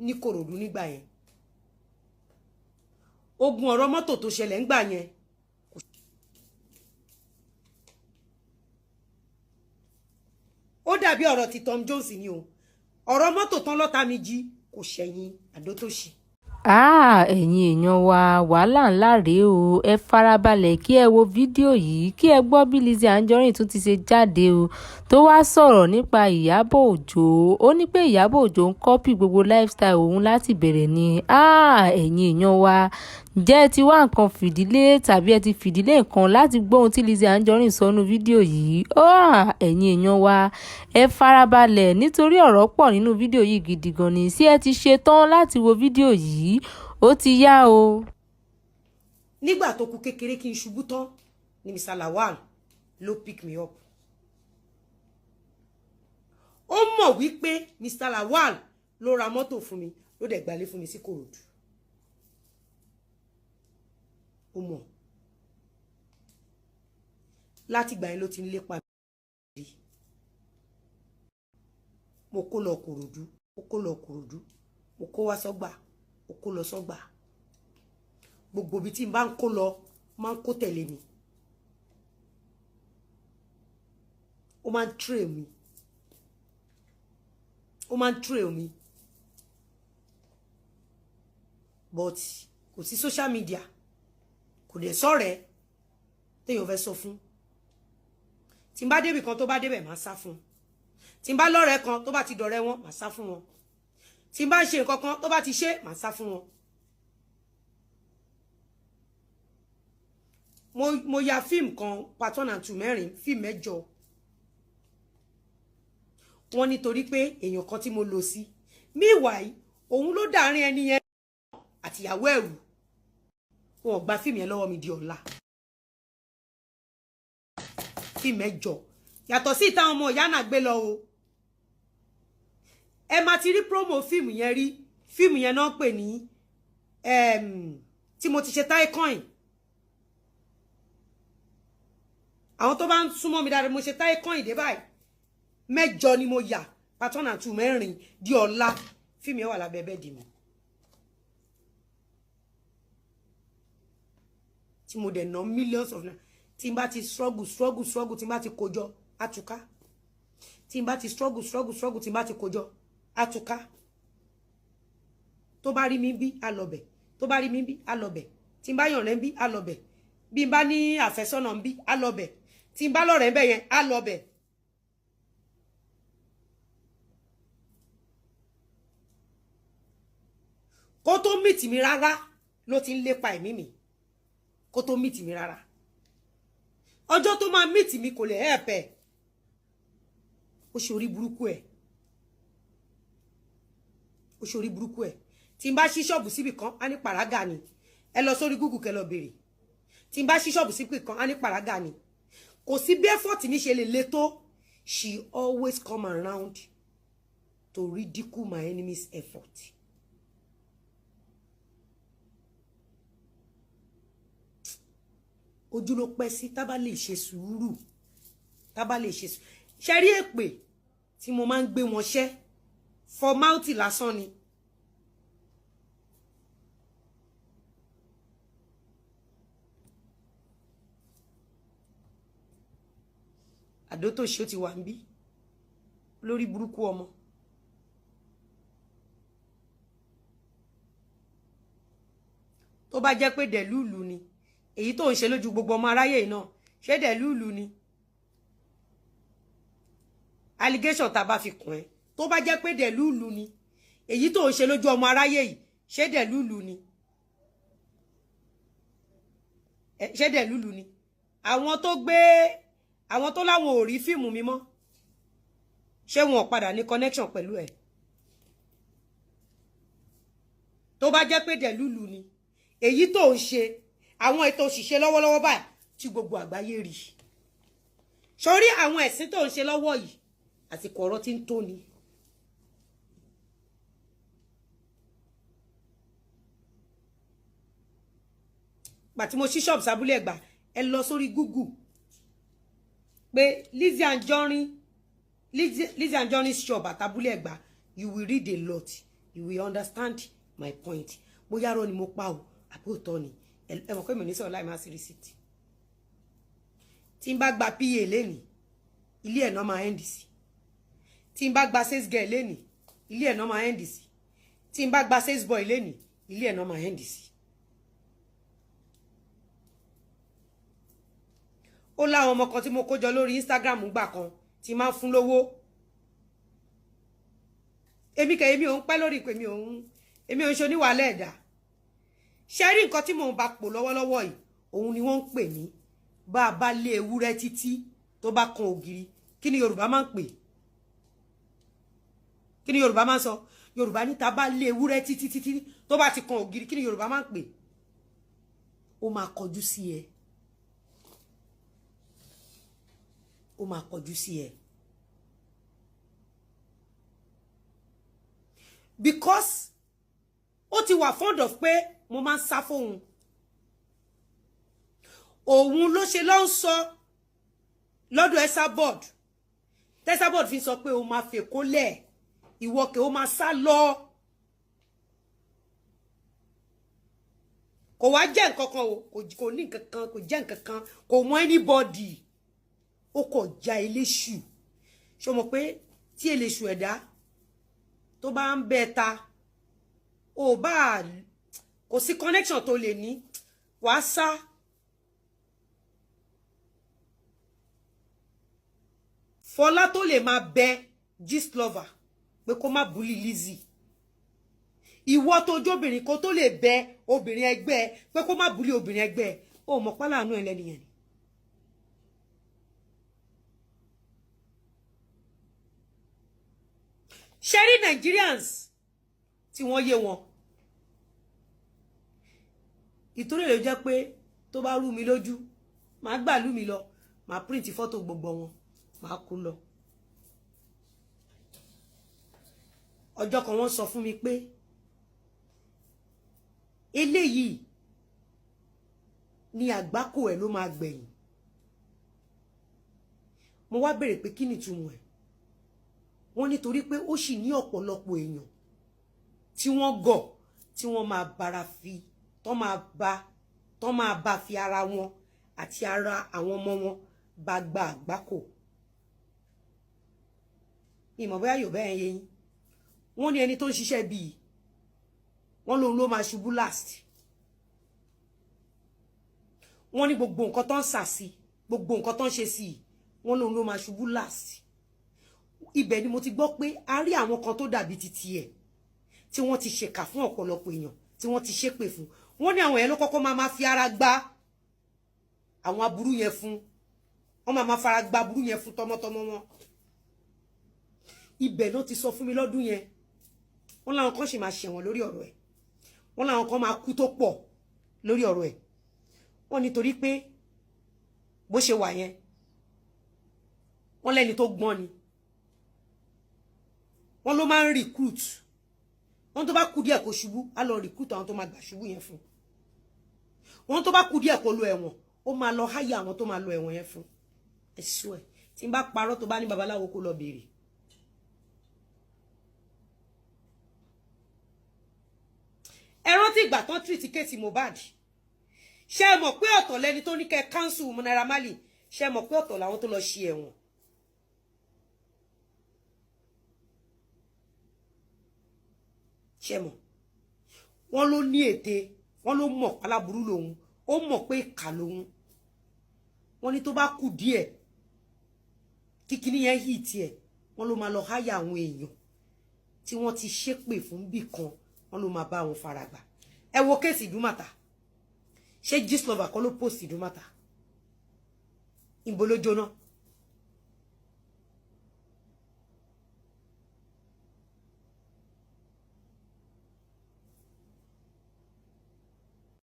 Ní Kòròdú nígbà yẹn, ogun ọ̀rọ̀ mọ́tò tó ṣẹlẹ̀ ńgbà yẹn, ó dàbí ọ̀rọ̀ ti Tom Jones ni o. Ọ̀rọ̀ mọ́tò tán lọ́ta mi jí kò ṣẹ̀yìn Àdótòṣì. Háà, ẹ̀yin èèyàn wa, wàhálà ńlá rèé o. Ẹ farabalẹ̀ kí ẹ wo fídíò yìí, kí ẹ gbọ́ bí Lizzy Anjorin tún ti ṣe jáde o, tó wáá sọ̀rọ̀ nípa Ìyábọ̀ Òjó. Ó ní pé Ìyábọ̀ Òjó ń copy gbogbo lifestyle òun láti bẹ̀rẹ̀ ni. Háà, ẹ̀yin èèyàn wa, ǹjẹ́ ẹ ti wá nǹkan fìdílé tàbí ẹ ti fìdílé nǹkan láti gbọ́ ohun tí Lizzy Anjorin sọ nínú fídíò yìí? Háà, ẹ̀yin èèyàn wa, ẹ farabalẹ̀ nítorí ọ̀rọ̀ pọ̀ nínú fídíò yìí gidi gan ni. Ṣé ẹ ti ṣe tán láti wo fídíò yìí? Ó ti yá o. Nígbà tó kù kékeré kí n ṣubú tán ni Mr. Lawal ló pick me up. Ó mọ̀ wípé Mr. Lawal ló ra mọ́tò fún mi, ló dẹ̀ gbalé fún mi sí Kòròdú. Ó mọ̀. Láti ìgbà yẹn ló ti ń lépa mi rí. Mo kó lọ Kòròdú, mo kó lọ Kòròdú, mo kó wá sọ́gbà, mo kó lọ sọ́gbà. Gbogbo ibi tí n bá ń kó lọ, máa ń kó tẹ̀lé mi. Ó máa ń trail mi, ó máa ń trail mi, but kò sí social media, kò dẹ̀ sọ̀rẹ́ téèyàn fẹ́ sọ fún. Tí n bá débì kan, tó bá débẹ̀, máa sá fún. Tí n bá lọ́rẹ̀ẹ́ kan, tó bá ti dọ̀rẹ́ wọn, máa sá fún wọn. Tí n bá ń ṣe nǹkan kan, tó bá ti ṣe, máa sá fún wọn. Mo ya fíìmù kan, part one and two, mẹ́rin, fíìmù mẹ́jọ. Wọ́n nítorí pé èèyàn kan tí mo lò sí. Meanwhile, òun ló dàárín ẹni yẹn àtìyàwó ẹ̀rù. Wọn ò gba fíìmù yẹn lọ́wọ́ mi di ọ̀la. Fíìmù mẹ́jọ, yàtọ̀ sí ìtàwọn ọmọ ìyá náà gbé lọ o. Ẹ máa ti rí promo fíìmù yẹn rí. Fíìmù yẹn náà pè ní tí mo ti ṣe táì coin. Àwọn tó bá ń súnmọ́ mi dáadáa, mo ṣe táì coin dé báyìí. Mẹ́jọ ni mo yà, part one and two, mẹ́rin. Di ọ̀la, fíìmù yẹn wà lábẹ́ bed mi, tí mo dẹ̀ ná millions of naira. Tí n bá ti struggle, struggle, struggle, tí n bá ti kójọ, àtúká. Tí n bá ti struggle, struggle, struggle, tí n bá ti kójọ, àtúká. Tó bá rí mi bí, á lọ bẹ̀. Tó bá rí mi bí, á lọ bẹ̀. Tí n bá yàn rẹ̀ ń bí, á lọ bẹ̀. Bí n bá ní àfẹ́sọ́nà ń bí, á lọ bẹ̀. Tí n bá lọ́rẹ̀ẹ́ ń bẹ̀ yẹn, á lọ bẹ̀. Kó tó meet mi rárá ló ti ń lépa ẹ̀mí mi. Kó tó meet mi rárá, ọjọ́ tó máa meet mi, kò lè help ẹ̀. Ó ṣe orí burúkú ẹ̀, ó ṣe orí burúkú ẹ̀. Tí n bá ṣí ṣọ́ọ̀bù síbì kan, á ní pàrágà ni. Ẹ lọ sórí Google, kẹ́ lọ béèrè. Tí n bá ṣí ṣọ́ọ̀bù síbì kan, á ní pàrágà ni. Kò sí bí effort mi ṣe lè le tó, she always come around to ridicule my enemy's effort. Ojú ló pẹ́ sí. Tá bá lè ṣe sùúrù, tá bá lè ṣe sùúrù, ṣe rí èpè tí mo máa ń gbé wọn ṣẹ́, formality lásán ni. Àdótòṣì, ó ti wà ń bí lórí burúkú ọmọ. Tó bá jẹ́ pé dẹ̀lúùlù ni èyí tó ń ṣe lójú gbogbo ọmọ aráyé náà, ṣé dẹ̀lúùlù ni allegation tá a bá fi kàn ẹ́? Tó bá jẹ́ pé dẹ̀lúùlù ni èyí tó ń ṣe lójú ọmọ aráyé yìí, ṣé dẹ̀lúùlù ni? Ṣé dẹ̀lúùlù ni? Àwọn tó gbé, àwọn tó láwọn ò rí fíìmù mi mọ́, ṣé wọn ò padà ní connection pẹ̀lú ẹ̀? Tó bá jẹ́ pé dẹ̀lúùlù ni èyí tó ń ṣe, àwọn ètò òṣìṣẹ́ lọ́wọ́lọ́wọ́ báyìí tí gbogbo àgbáyé rí sórí, àwọn ẹ̀sìn tó ń ṣe lọ́wọ́ yìí, àsìkò ọ̀rọ̀ tí ń tó ni. Gbà tí mo ṣí ṣọ́ọ̀bù sábúlé Ẹ̀gbá, ẹ lọ sórí Google pé Lizzy Anjorin, Lizzy Anjorin shop àtàbúlé Ẹ̀gbá, you will read a lot. You will understand my point. Bóyá rọ ni mo pa o, àbí òótọ́ ni. Ẹ mọ̀ pé mi ò ní sọ̀rọ̀ láì má sí receipt. Tí n bá gba PA lénìí, ilé ẹ̀ náà máa end sí. Tí n bá gba sales girl lénìí, ilé ẹ̀ náà máa end sí. Tí n bá gba sales boy lénìí, ilé ẹ̀ náà máa end sí. Ó láwọn ọmọ kan tí mo kó jọ lórí Instagram gbà kan tí máa ń fún lówó. Èmi kẹ, èmi ò ń pẹ́ lórí ìpè, èmi ò ń ṣe oníwàhálà ẹ̀dá. Ṣe rí nǹkan tí mò ń bá pò lọ́wọ́lọ́wọ́ yìí, òun ni wọ́n ń pè ní bá a bá lé ewúrẹ́ títí tó bá kan ògiri. Kí ni Yorùbá máa ń pè? Kí ni Yorùbá máa ń sọ? Yorùbá ní ta bá lé ewúrẹ́ títí títí tó bá ti kan ògiri, kí ni Yorùbá máa ń pè? Ó máa kọjú sí ẹ, ó máa kọjú sí ẹ. Because ó ti wà fond of pé mo máa ń sá fóun. Òun ló ṣe ló ń sọ lọ́dọ̀ Esabod. Tesabod fi sọ pé o máa fèkó lẹ̀, ìwọ kè o máa sá lọ. Kò wá jẹ́ nǹkan kan o, kò ní nǹkan kan, kò jẹ́ nǹkan kan, kò mọ anybody. Ó kò já eléṣù. Ṣó mọ̀ pé tí eléṣù ẹ̀dá tó bá ń bẹ ta, ò bá kò sí connection tó lè ní, wàá sá. Fọlá tó lè máa bẹ Gistlover pé kó má bully Lizzy. Ìwọ tó jóbìnrin kó tó lè bẹ obìnrin ẹgbẹ́ pé kó má bully obìnrin ẹgbẹ́, ó mọ̀ pálánù ẹlẹ́nìyẹn ni. Ṣe rí Nigerians tí wọ́n yé wọn, ìtorí èrè jẹ́ pé tó bá rú mi lójú, màá gbàlú mi lọ, màá print fọ́tò gbogbo wọn, màá kú lọ. Ọjọ́ kan wọ́n sọ fún mi pé eléyìí ni àgbákò ẹ̀ ló máa gbẹ̀yìn. Mo wá béèrè pé kí ni ìtumọ̀ ẹ̀. Wọ́n nítorí pé ó sì ní ọ̀pọ̀lọpọ̀ èèyàn tí wọ́n gọ̀, tí wọ́n máa bára fi tọ́ máa bá fi ara wọn àti ara àwọn ọmọ wọn bá gba àgbákò. Ìmọ̀ bóyá yóò bẹ́ẹ̀ yé yín. Wọ́n ní ẹni tó ń ṣiṣẹ́ bíi wọ́n lòun ló máa ṣubú last. Wọ́n ní gbogbo nǹkan tó ń sà sí, gbogbo nǹkan tó ń ṣe sí, wọ́n lòun ló máa ṣubú last. Ibẹ̀ ni mo ti gbọ́ pé a rí àwọn kan tó dàbí titi ẹ̀ tí wọ́n ti ṣèkà fún ọ̀pọ̀lọpọ̀ èèyàn, tí wọ́n ti ṣépè fún. Wọ́n ní àwọn yẹn ló kọ́kọ́ máa ma fi ara gba àwọn aburú yẹn fún. Wọ́n máa ma fara gba aburú yẹn fún tọmọtọmọ wọn. Ibẹ̀ ló ti sọ fún mi lọ́dún yẹn. Wọ́n láwọn kan sì máa ṣẹ̀wọ̀n lórí ọ̀rọ̀ ẹ̀. Wọ́n láwọn kan máa kú tó pọ̀ lórí ọ̀rọ̀ ẹ̀. Wọ́n nítorí pé bó ṣe wà yẹn, wọ́n lẹ́ni tó gbọ́n ni. Wọ́n ló máa ń recruit. Wọ́n tó bá kú díẹ̀ kó ṣubú, á lọ recruit àwọn tó máa gbà ṣubú yẹn fún. Wọ́n tó bá kú díẹ̀ kó lọ ẹ̀wọ̀n, ó máa lọ háyà àwọn tó máa lọ ẹ̀wọ̀n yẹn fún. Ẹ swear, tí n bá parọ́, tó bá ní babaláwo kó lọ béèrè. Ẹ rántí ìgbà tán treat case Mohbad. Ṣé ẹ mọ̀ pé ọ̀tọ̀ lẹni tó ní kẹ́ cancel Naira Marley? Ṣé ẹ mọ̀ pé ọ̀tọ̀ làwọn tó lọ ṣe ẹ̀wọ̀n? Ṣé mọ̀? Wọ́n ló ní ète, wọ́n ló mọ̀ aláburú lòun, ó mọ̀ pé ìkà lòun. Wọ́n ní tó bá kù díẹ̀ kíkiní yẹn hì tiẹ̀, wọ́n ló máa lọ háyà àwọn èèyàn tí wọ́n ti ṣépè fún bì kan, wọ́n ló máa bá wọn faragbà. Ẹ wo case Ìdúmàtà. Ṣé Gistlover kọ́ ló post Ìdúmàtà? Ìbò ló jóná.